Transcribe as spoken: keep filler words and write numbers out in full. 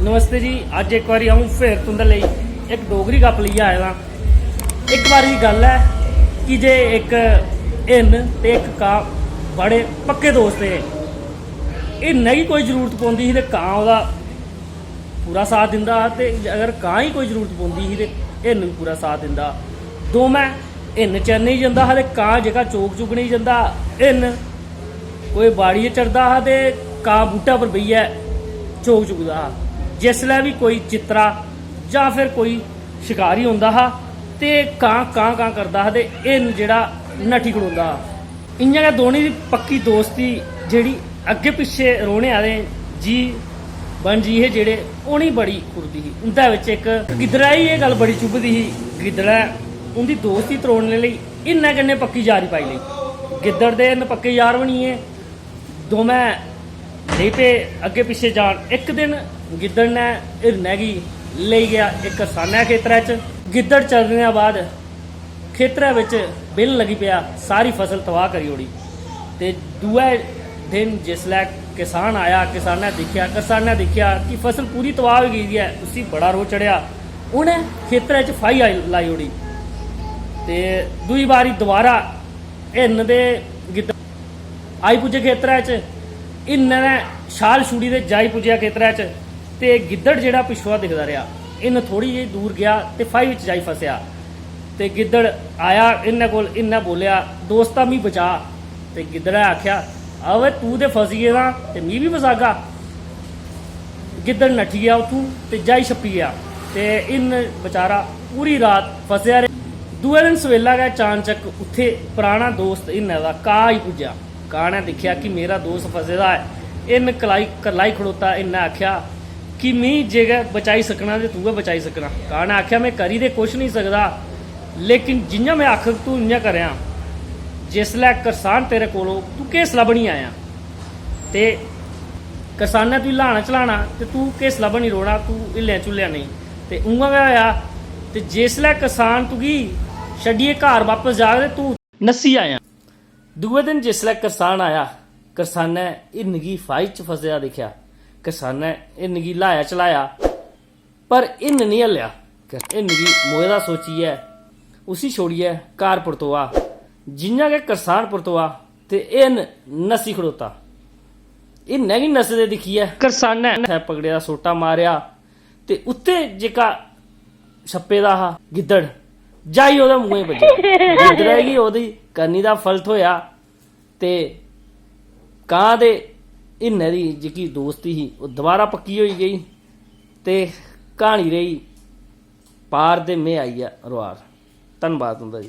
नमस्ते जी, अज्ज इक बारी अ'ऊं फिर तुं'दे लेई इक डोगरी गप्प लेइयै आए दा। इक बारी दी गल्ल ऐ कि जे इक हिरन ते इक कां बड़े पक्के दोस्त हे। हिरनै गी कोई जरूरत पौंदी ही ते कां ओह्दा पूरा साथ दिंदा हा, ते अगर कां गी कोई जरूरत पौंदी ही ते हिरन बी पूरा साथ दिंदा हा। दोमें हिरन चरने गी जंदा हा ते कां जेह्का चोग चुगने गी जंदा हा। हिरन कोई बाड़ियै चढ़दा हा ते कां बूह्टे पर बेहियै चोग चुगदा हा। जिसलै बी कोई चित्तरा जां फिर कोई शकारी होंदा हा ते कां कां कां करदा हा ते हिरन जेह्ड़ा नट्ठी खड़ोंदा हा। इ'यां गै दोनी दी पक्की दोस्ती जेह्ड़ी अग्गें पिच्छें रौह्ने आह्ले जी बन जी हे जेह्ड़े, उ'नेंगी बड़ी खुरदी ही। उं'दे बिच्च इक गिद्दड़ा गी एह् गल्ल बड़ी चुभदी ही। गिद्दड़ै उं'दी दोस्ती त्रोड़ने लेई हिरनै कन्नै पक्की यारी पाई लेई। गिद्दड़ ते हिरन पक्के यार बनी गे। दोमें लेई पे अग्गें पिच्छें जान। इक दिन गिद्दड़ ने हिरनै गी लेई गेआ इक करसानै दे खेतरै च। गिद्दड़ चरने दे बाद खेतरै बिच बिल लगी पेआ, सारी फसल तबाह करी ओड़ी। ते दूए दिन जिसलै करसान आया, करसानै दिक्खेआ, करसानै दिक्खेआ कि फसल पूरी तबाह होई गेदी ऐ, उसी बड़ा रोह् चढ़ेआ। उ'नें खेतरै च फाही आई- लाई ओड़ी। ते दूई बारी दोबारा हिरन ते गिद्दड़ आई पुज्जे खेतरै च। हिरनै ने छाल छुड़ी ते जाई पुज्जेआ खेतरै च। ते गिद्दड़ जेह्ड़ा पिच्छुआ दिखदा रेहा। हिरन थोड़ी जेही दूर गेआ ते फाही बिच जाई फसेआ। ते गिद्दड़ आया हिरनै कोल, हिरनै बोलेआ, "दोस्ता, मी बचा।" ते गिद्दड़ै आखेआ, "अवै तू ते फसी गेदा ते मी बी फसागा।" गिद्दड़ नट्ठी गेआ उत्थूं ते जाई छप्पी गेआ। ते हिरन बेचारा पूरी रात फसेआ रेहा। दूए दिन सवेला गै चानचक उत्थै पराना दोस्त हिरनै दा कां आई पुज्जेआ। कां ने दिक्खेआ कि मेरा दोस्त फसे दा ऐ। हिरन कलाई करलाई खड़ोता। हिरनै आखेआ कि मी जे गै बचाई सकना ते तू गै बचाई सकना। कां ने आखेआ, "में करी ते कुछ निं सकदा, लेकिन जि'यां में आखग तू इ'यां करेआं। जिसलै करसान तेरे कोल होग, तू घैसला बनी आयां।" ते करसानै तुगी ल्हाना चलाना ते तू घैसला बनी रौह्ना, तू हिल्लेआ झुल्लेआ नेईं। ते उ'आं गै होएआ। ते जिसलै करसान तुगी छड्डियै घर बापस जाग ते तू नस्सी आयां। दूए दिन जिसलै करसान आया, करसानै हिरन गी फाही च फसे दा दिक्खेआ। करसानै हिरन गी ल्हाया चलाया, पर हिरन निं हल्लेआ। हिरन गी मोए दा सोचियै उसी छोड़ियै घर परतोआ। जि'यां गै करसान परतोआ ते हिरन नस्सी खड़ोता। हिरनै गी नसदे दिक्खियै करसानै हत्थै पकड़े दा सोटा मारेआ ते उत्थै जेह्का छप्पे दा हा गिद्दड़, जाई ओह्दे मुंहै च बज्जेआ। गिद्दड़ै गी ओह्दी करनी दा फल थ्होएआ ते कां ते हिरनै दी जेह्की दोस्ती ही, ओह् दोबारा पक्की होई गेई। ते क्हानी रेही पार ते में आई गेआ रोआर। धन्नबाद तुं'दा जी।